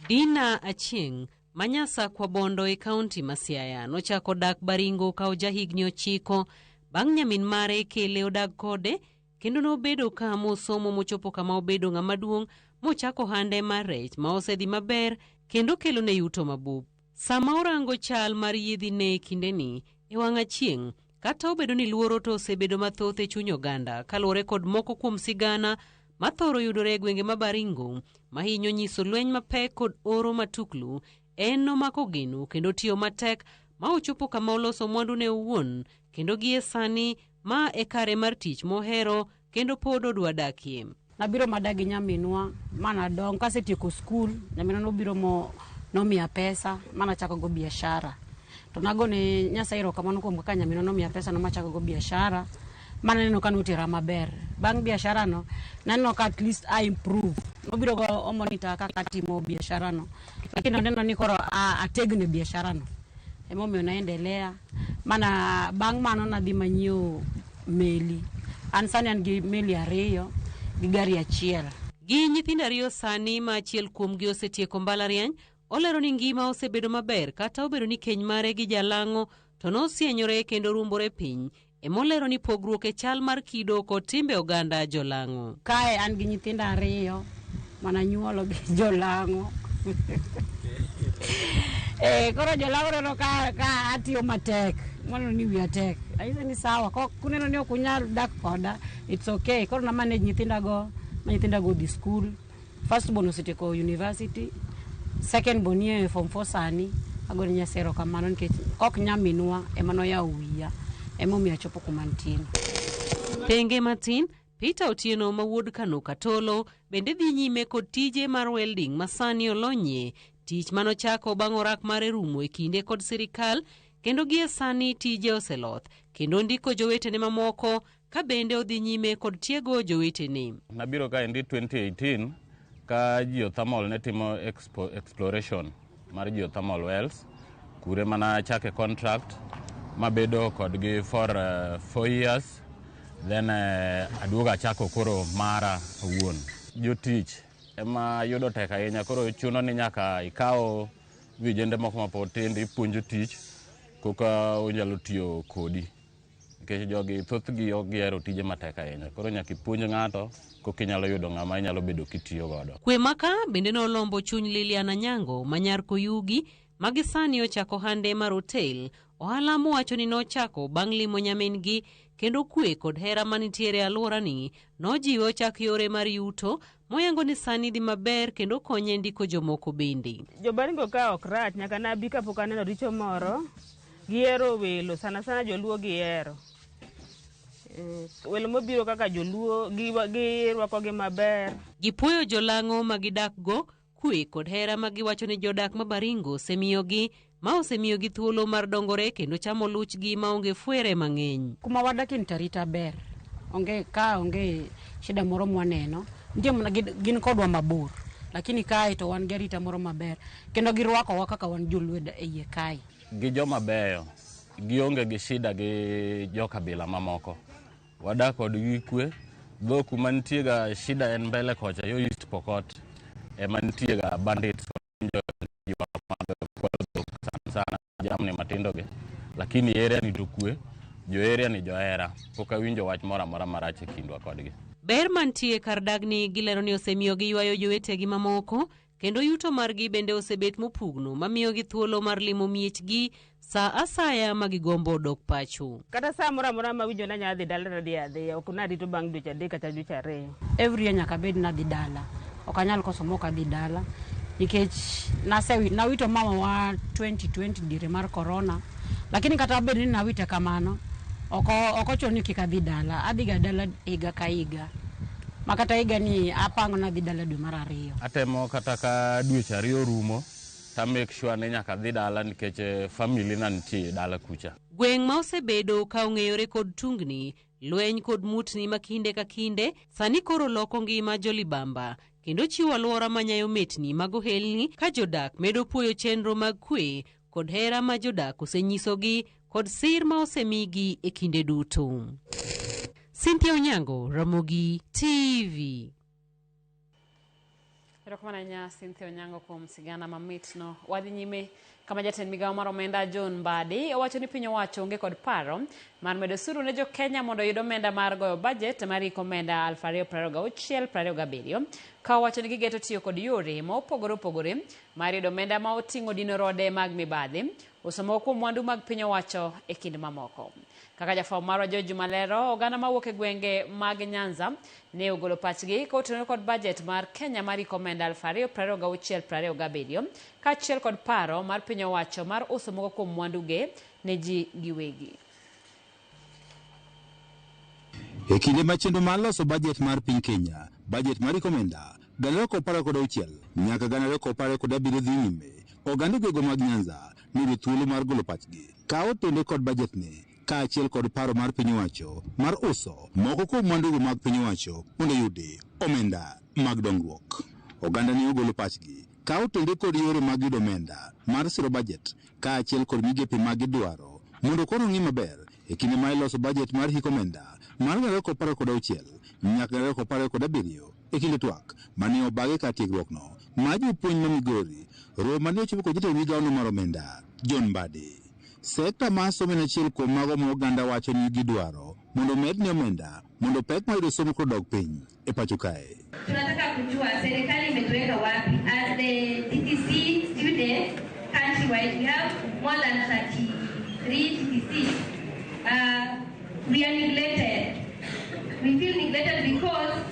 Dina Achieng' ma Nyasakwa Bondo e kaunti ma Siaya nochako dak Baringo ka ojahigni 9 bang' nyamin mare kele odag kode kendo nobedo ka mosomo mochopo kama obedo ng'ama duong' mochako ohande mar rech ma osedhi maber kendo kelone yuto mabup. Sama orango chal mar yiedhi ne e kindeni e wang' Achieng' kata obedo ni luoro to osebedo mathoth e chuny oganda kaluwore kod moko kuom sigana mathoro yudore e gwenge ma Baringo mahinyo nyiso lweny mapek kod oro matuklu, en nomako geno kendo tiyo matek ma ochopo kama oloso mwandune owuon kendo gie sani ma e kare mar tich mohero kendo pod odwa dakie. Nabiro madak gi nyaminwa manadong kasetieko skul, nyaminwa nobiro mo nomiya pesa manachako go biashara. To nagone Nyasaye erokamano kuom kaka nyaminwa nomiya pesa no machako go biashara mananeno ka notera maber. Bang' biashara no naneno ka at least I improve. Nobiro go omonita kaka atimo biashara no. Lakini oneno ni koro ategno e biashara no. Emomiyo naendelea. Mana bang' mano nadhi manyiewo meli. An sani an gi meli 2 gi gari 1. Gi nyithindo 2 sani ma achiel kuomgi osetieko mbalariany, olero ni ngima osebedo maber kata obedo ni keny mare gi jalang'o to nosienyore kendo ruombore piny. Emolero ni pogruok e chal mar kido kod timbe oganda jolang'o. Kae an gi nyithindo 2 mananyuolo gi jolang'o. Koro jolang'o neno ka atiyo matek, maneno ni wiya tek. Anyise ni sawa, kuneno ni ok unyal dak koda, it's okay. Koro na manage nyithindago, ma nyithindago odhi school. First born osetieko university, second born nie form 4 sani. Agone Nyasaye erokamano nikech kok nyaminwa ema noyawo wiya, emomiyo achopo kuma antie. Tenge matin, Peter Otieno ma wuod Kano Katolo bende dhi nyime kod tije mar welding ma sani olonyie, tich manochako bang' orak mare rumo e kinde kod sirikal kendo gie sani tije oseloth kendo ndiko jowetene mamoko ka bende odhi nyime kod tiego jowetene. Nabiro kaendi 2018 ka geothermal ne timo exploration mar geothermal wells, kure mana chake contract mabedo kodgi for 4 years, then aduogo achako koro mara owuon. Jotich ema yudo tek ahinya, koro chuno ni nyaka ikaw vijende moko mapod tindo ipuonjo tich koka onyalo tiyo kodi. Nikech jogi thothgi ok gihero tije matek ahinya, koro nyaka ipuonj ng'ato koka inyalo yudo ng'ama inyalo bedo kitiyo godo. Kwe maka bende nolombo chuny Lilian Anyango ma nyar Koyugi ma gi sani ochako hande mar hotel, ohala mowacho ni nochako bang' limo nyamin-gi kendo kwe kod hera manitiere e alworani nojiwe ochak yore mar yuto moyango ni sani dhi maber kendo konye ndiko jomoko bende. Jobaringo ka ok rach, nyaka nabi kapok aneno richo moro. Gihero welo, sana sana joluo gihero. Welo mobiro kaka joluo, girwakogi maber. Gipuoyo jolang'o ma gidakgo kwe kod hera ma giwacho ni jodak ma Baringo osemiyogi, ma osemiyogi thuolo mar dongore kendo chamo luchgi maonge fwere mang'eny. Kuma wadakie ni tarita ber, onge ka onge shida moro mwaneno, nitie mana gin kodwa mabor, Lakini kae to wan gi arita moro maber kendo girwakowa kaka wan joluo e iye kae. Gi joma beyo, gionge gi shida gi jokabila mamoko. Wadak kodgi gi kwe, dho kuma nitie ga shida en mbele kocha yo East Pokot ema nitie ga bandits sana sana jamni matindo gi, lakini area ni to kwe, jo area ni johera, pok awinjo wach moro amora marach e kindwa kodgi. Ber mantie kar dagni gilero ni osemiyo giywayo jowetegi mamoko kendo yuto margi bende osebet mopugno mamiyogi thuolo mar limo miechgi sa asaya ma gigombo dok pacho. Kata saa moro amora ma awinjo ni anyalo dhi dala tadhi adhiya, ok narito bang' dweche 3 kata dweche 2. Every year nyaka abed ni adhi dala. Ok anyal koso mok adhi dala nikech nawito mama wa 2020 diere mar corona, lakini kata bed ni nawite kamano ok ochuno ni kik adhi dala. Adhi ga dala higa ka higa, ma kata higa ni apango nadhi dala dwe mar 2. Atemo kata ka dweche 2 orumo ta make sure ni nyaka adhi dala nikech family na nitie dala kucha. Gweng' ma osebedo ka ong'eyore kod tungni, lweny kod mutni ma kinde ka kinde sani koro loko ngima jolibamba kendo chiwo alwora manyayo metni mag ohelni ka jodak medo puoyo chenro mag kwe kod hera ma jodak osenyisogi kod sir ma osemigi e kinde duto. Cynthia Onyango, Ramogi TV. Erokamano ahinya Cynthia Onyango kuom sigana mamitno. Wadhi nyime kama jatend migawo mar omenda John Mbadi owacho ni piny owacho onge kod paro mar medo osuru ne jo-Kenya mondo oyud omenda mar goyo bajet mar hik omenda 2026-2027 ka owacho ni gigeto tiyo kod yore ma opogore opogore mar yudo omenda ma oting'o dino rode mag mibadhi, uso moko kuom mwandu mag piny owacho e kind mamoko. Kaka jafwambo marwa George Malero, oganda mawuok e gwenge mag Nyanza ne ogolo pachgi kotenore kod bajet mar Kenya mar hik omenda 2026-2027 kaachiel kod paro mar piny owacho mar uso moko kuom mwanduge ne ji giwegi. E kinde ma chenro mar loso bajet mar piny Kenya, bajet mar hik omenda 2026 nyaka 2027 dhi nyime, oganda gwenge mag Nyanza niyudo thuolo mar golo pachgi ka otende kod bajet ni kaachiel kod paro mar piny owacho mar uso moko kuom mwandugo mag piny owacho mondo oyudi omenda mag dongruok. Oganda ne ogolo pachgi ka otende kod yore mag yudo omenda mar siro bajet kaachiel kod migepe ma gidwaro mondo koro ong'i maber e kinde ma iloso bajet mar hik omenda mar 2026 nyaka 2027 e kinde twak mane obage kar tiegruokno ma jopuonj ma Migori romo mane ochopo kod jatend migawono mar omenda John Mbadi. Sekta mar somo en achiel kuom mago ma oganda wacho ni gidwaro mondo omedne omenda mondo pek mar yudo somo koro dog piny e pacho kae. Tunataka kujua serikali imetuweka wapi as the TTC students countrywide. We have more than 33 TTC. We are neglected. We feel neglected because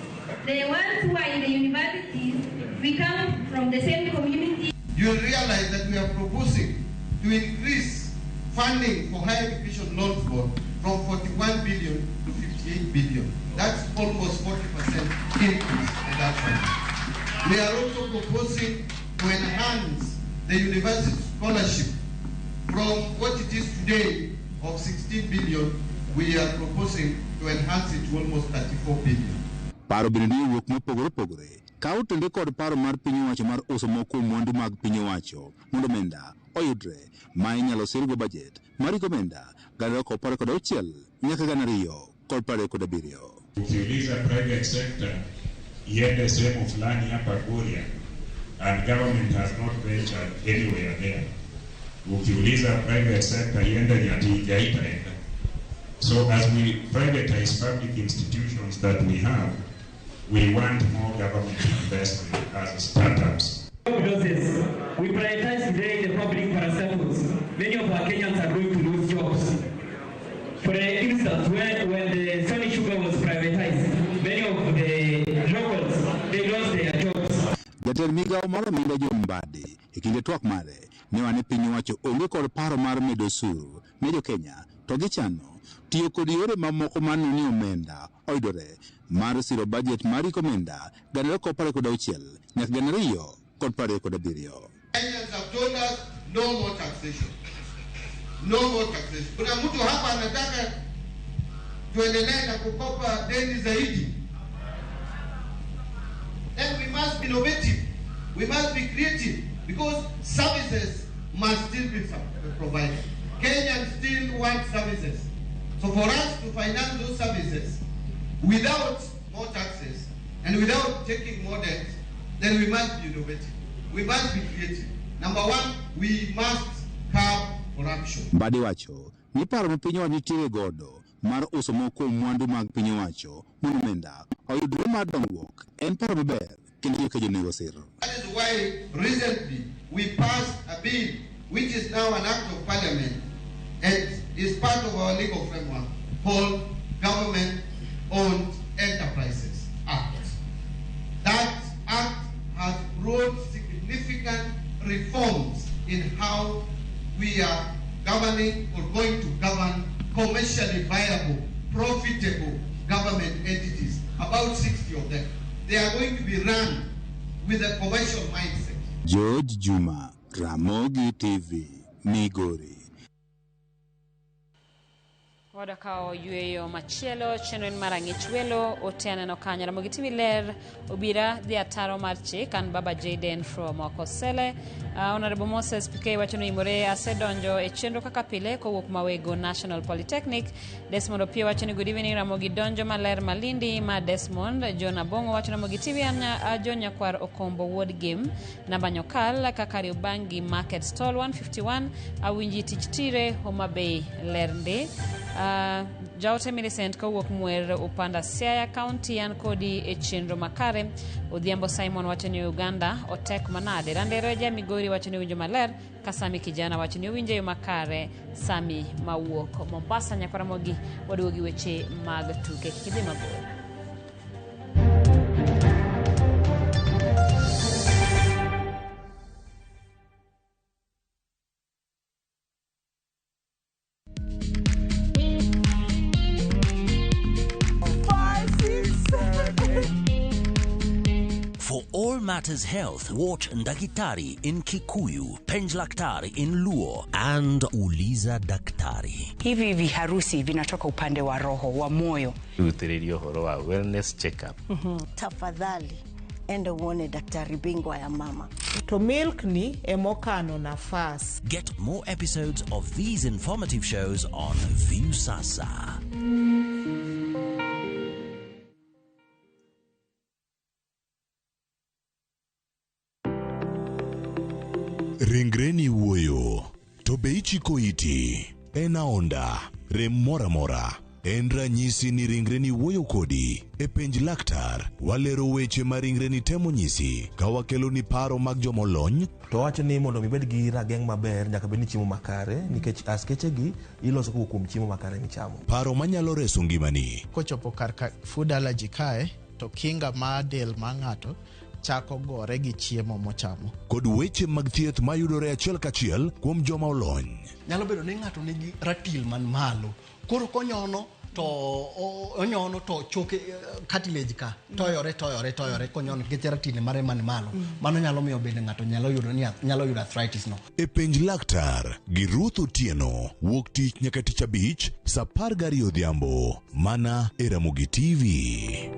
the ones who are in the universities, we come from the same community. You will realize that we are proposing to increase funding for higher education loans board from 41 billion to 58 billion. That's almost 40% increase in that funding. We are also proposing to enhance the university scholarship from what it is today of 16 billion. We are proposing to enhance it to almost 34 billion. Paro bende ne owuok mopogore opogore ka otende kod paro mar piny owacho mar uso moko kuom mwandu mag piny owacho mondo omenda oyudre ma inyalo sirgo bajet mar hik omenda 2026 nyaka 2027. Ukiuliza private sector iende sehemu fulani hapa Kuria, and government has not ventured anywhere there. Ukiuliza private sector iende Nyatija, haitaenda. So as we privatize public institutions that we have, we want more government investment as startups. Losses. We prioritize today the public parastatals. Many of our Kenyans are going to lose jobs. For instance, when the Sony Sugar was privatized, many of the locals, they lost their jobs. Jatend migawo mar omenda John Mbadi e kinde twak mare ne wane piny owacho onge kod paro mar medo osuru ne jo-Kenya to gichano tiyo kod yore mamoko mar neno ni omenda oyudore mar siro bajet mar hik omenda 2026 nyaka 2027. Kenyans have told us no more taxation. No more taxation. Kuna mtu hapa anataka tuendelee na kukopa deni zaidi? Then we must be innovative. We must be creative because services must still be provided. Kenyans still want services. So for us to finance those services without more taxes and without taking more debt, then we must be innovative. We must be creative. Number one, we must curb corruption. Mbadi wacho ni paro ma piny owacho nitiere godo mar uso moko kuom mwandu mag piny owacho mondo omenda oyudre mar dongruok en paro maber kendo jokejo onego sir. That is why recently we passed a bill which is now an act of parliament and is part of our legal framework called Government Owned Enterprises Act. That act has brought significant reforms in how we are governing or going to govern commercially viable, profitable government entities, about 60 of them. They are going to be run with a commercial mindset. George Juma, Ramogi TV, Migori. Wadakawo yueyo machielo chenro en mar ang'ich welo ote aneno kanyo Ramogi TV ler obira dhi ataro mar chik an baba Jaden from Kosele. Honorable Moses PK wacho ni imore asedonjo e chenro kaka pile kowuok Mawego National Polytechnic. Desmond Opio wacho ni good evening Ramogi donjo maler Malindi ma Desmond. John Abongo wacho ni Ramogi TV an John Nyakwar Okombo Wuod Game namba Nyokal kaka Kariobangi Market Stall 151 awinji tich tire Homa Bay ler ndi. Jaote Millicent kowuok Mwer Upanda Siaya County an kodi e chenro makare. Odhiambo Simon wacho ni Uganda otek manade. Randero ja Migori wacho ni winjo maler. Kasami Kijana wacho ni owinjo yo makare. Sami mawuok Mombasa. Nyakwar Ramogi waduogo gi weche mag tuke. Kik idhi mabor. For all matters health, watch Ndakitari in Kikuyu, Penj Laktari in Luo, and Uliza Daktari. Hivi viharusi vinatoka upande wa roho, wa moyo. Rutĩrĩria ũhoro wa wellness check-up. Tafadhali enda uone daktari bingwa ya mama. To milk ni emokano nafas. Get more episodes of these informative shows on Viusasa. Ringreni wuoyo, to be ichiko iti? En aonda, rem mora mora. En ranyisi ni ringreni wuoyo kodi. E penj laktar, walero weche ma ringreni temo nyisi ka wakeloni paro mag jomolony. To wacho ni mondo mi ibed gi rageng' maber nyaka bed ni chiemo makare nikech askeche gi iloso kowuok kuom chiemo makare michamo. Paro manyalo reso ngimani. Kochopo kar ka food allergy kae, to kinga mar del mar ng'ato chako gore gi chiemo mochamo. Kod weche mag thieth mayudore achiel kachiel kuom joma olony. Nyalo bedo ni ng'ato nigi ratil man malo, koro konyono to onyono to choke cartilage ka toyore toyore toyore konyono nikech ratil mare man malo. Mano nyalo miyo bende ng'ato nyalo yudo ni nyalo yudo arthritis no. E penj laktar gi Ruth Otieno wuok tich nyaka tich abich saa 12 odhiambo mana e Ramogi TV.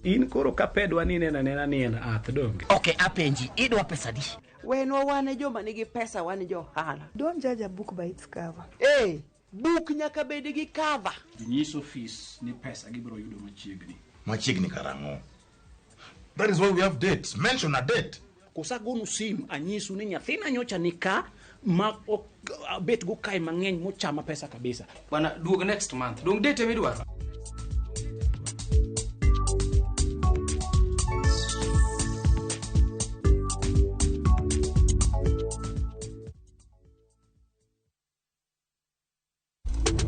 In koro kapedwa ni nena nena ni en ath donge. Okay, apenji, idwa pesa di? Wenwa wan e joma nigi pesa, wan jo ohala. Don't judge a book by its cover. Hey, book nyaka bed gi cover. Nyiso fees ni pesa gibiro yudo machiegni. Machiegni karang'o? That is why we have dates. Mention a date. Kosagonu sim anyisu ni nyathina nyocha ni ka ma ok bet go kae mang'eny mochama pesa kabisa. Bwana duog next month. Dong date midwaro.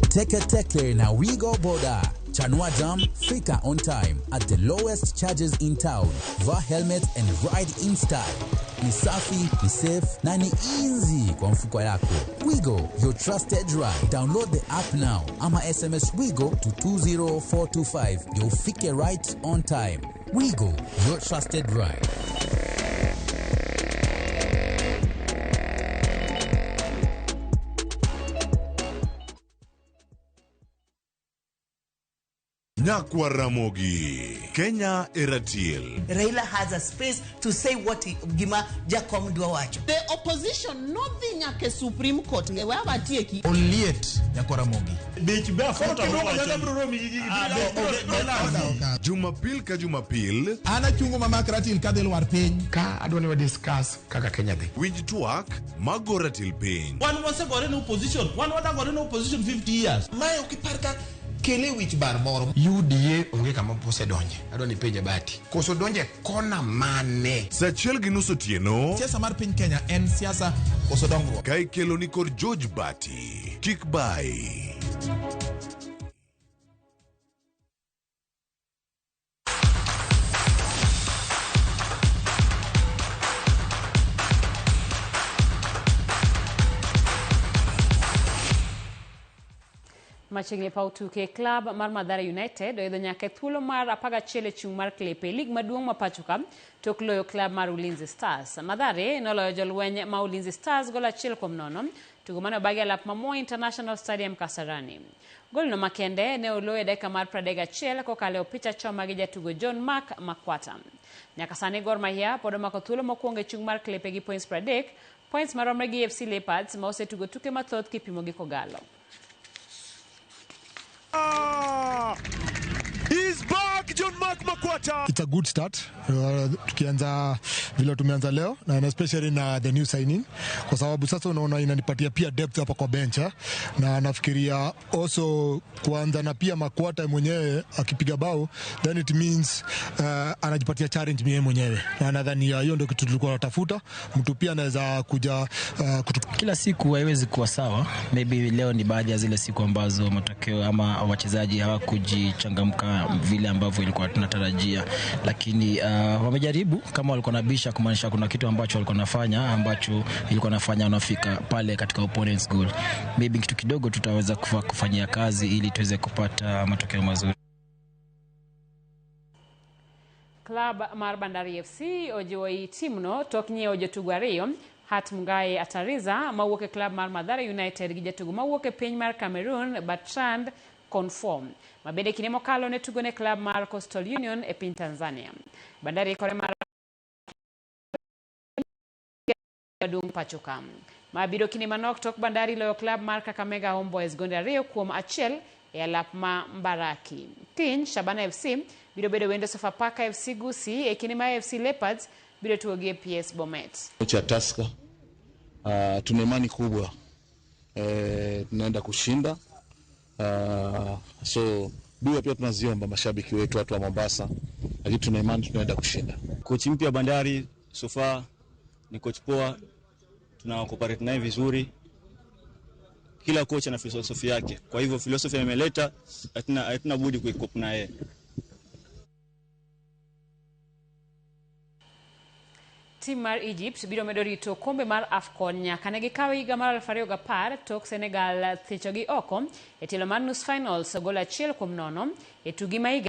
Teke Teke na Wigo Boda. Chanua Jam, fika on time at the lowest charges in town. Vaa helmet and ride in style. Ni safi, ni safe na ni easy kwa mfuko yako. Wigo, your trusted ride. Download the app now ama SMS Wigo to 20425. You'll fike right on time. Wigo, your trusted ride. Nyakwa Ramogi. Kenya e ratil. Raila has a space to say what he, gima Jakom dwa wacho. The opposition nodhi nyaka e Supreme Court we awatieki. Oliet nyakwa Ramogi. Bech be Jumapil ka Jumapil. An achungo mamak ratil kadhi lwar piny. Ka adwa ni wa discuss kaka Kenya dhi. Winj twak mago ratil piny. Wan wasegore ne opposition, wan wadagore ne opposition 50 years. Mae ok ipar ka kele wich bar moro. UDA onge kama osedonje. Adwa ni penje Bati. Koso donje kona mane? Saa 1:30 otieno. Siasa mar piny Kenya en siasa koso dongruok. Ka ikelo ni kod George Bati. Kik bai. Machiegni paw tuke club mar Mathare United oidho nyaka e thuolo mar 11 e chung' mar klepe e lig maduong' ma pacho ka tok loyo club mar Ulinzi Stars. Mathare noloyo jolweny ma Ulinzi Stars gol 1-0 tugo mane obagi e lap ma Moi International Stadium Kasarani. Golno makende ne oloyo e dakika mar 31 kokalo e opich achoma gi jatugo John Mark Makwata. Nyaka sani Gor Mahia pod omako thuolo mokwongo e chung' mar klepe gi points 30, points maromre gi AFC Leopards ma osetugo tuke mathoth kipimo gi Kogalo. He's back, John Mark Makwata. It's a good start. Tukianza vile tumeanza leo na especially na the new signing, kwa sababu sasa unaona inanipatia pia depth hapa kwa bench, na nafikiria also kuanza na pia Makwata mwenyewe akipiga bao, then it means anajipatia challenge mwenyewe mwenyewe, na nadhani hiyo ndio kitu tulikuwa tunatafuta. Mtu pia anaweza kuja kila siku haiwezi kuwa sawa. Maybe leo ni baadhi ya zile siku ambazo matokeo ama wachezaji hawakujichangamka vile ambavyo ilikuwa tunatarajia, lakini wamejaribu. Kama walikuwa nabisha, kumaanisha kuna kitu ambacho walikuwa nafanya ambacho ilikuwa nafanya wanafika pale katika opponent's goal. Maybe kitu kidogo tutaweza kufanyia kazi ili tuweze kupata matokeo mazuri. Club mar Bandari FC ojiwo i timno tok nyiewo jotugo ariyo, Hat Mungai Atariza mawuok e club mar Mathare United gi jatugo mawuok e piny mar Cameroon Bertrand Conform mabende kinde mokalo ne tugo ne club mar Coastal Union e piny Tanzania. Bandari ikore mar maduong' pacho ka. Ma biro kinde manok tok Bandari loyo club mar Kakamega Homeboys gonde 2-1 e alap ma Mbaraki. Kiny Shabana FC biro bedo wendo Sofapaka FC Gusii e kinde ma AFC Leopards biro tugo gi APS Bomet. Kocha Tusker, tuna imani kubwa tunaenda kushinda. So dua pia tunaziomba mashabiki wetu watu wa Mombasa, lakini tuna imani tunaenda kushinda. Kochi mpya Bandari so far ni coach poa, tuna cooperate naye vizuri. Kila coach ana philosophy yake, kwa hivyo philosophy ameleta hatuna budi kuikopa na yeye. Tim mar Egypt biro medo rito kombe mar AFCON nyaka ne gikawe higa mar 2010 tok Senegal thicho gi oko e tielo mar nus finals gol 1-0 e tugi ma higa